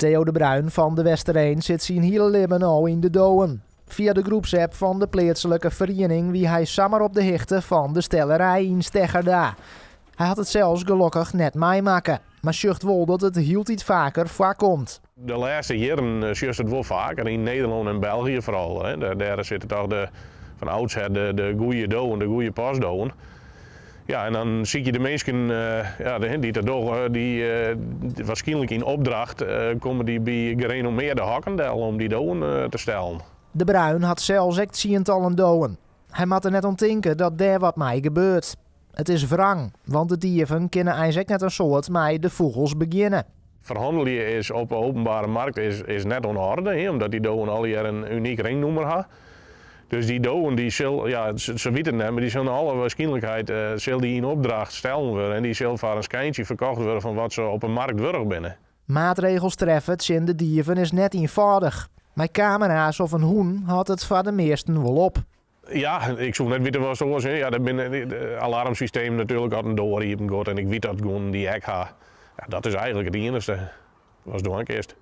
Theo de Bruin fan De Westereen sit syn hiele libben al yn de dowen. Fia de groepsapp fan de pleatslike feriening wie hy samar op de hichte fan de stellerij yn Steggerda. Hy hat it sels gelokkich net meimakke, mar sjocht wol dat it hieltyd faker foarkomt. De lêste jierren sjochst it wol faker, yn Nederlân en België foaral. Hè. Dêr sitte toch de, fan oudsher de goede dowen, de goede postdowen. Ja, en dan sykje de minsken ja, dy't dat dogge, dy waarskynlik yn opdracht komme dy by gerenommearde hokken del om dy dowen te stellen. De Bruin hat sels ek tsientallen dowen. Hy moat der net oan tinke dat dêr wat mei gebeurt. It is wrang, want de dieven kinne eins ek net in soad mei de fûgels begjinne. Ferhannelje is op 'e openbare markt is net oan 'e orde, hè, omdat dy dowen allegear in unyk ringnûmer ha. Dus dy dowen dy sil, ja, se witte it net, mar dy sil nei alle waarskynlikheid sil dy yn opdracht stellen wurde en dy sil foar in skyntsje ferkocht wurde fan wat se op 'e markt wurdich binne. Maatregels treffe tsjin de dieven is net ienfâldich. Mei kamera's of in hûn hâldt it foar de measten wol op. Ja, ik soe net witte wat oars. Ja, dat binne de alarmsystemen natuerlik as in doar iepen giet en ik wit dat guon dy ek ha. Ja, dat is eigenlik it iennichste watst dwaan kinst.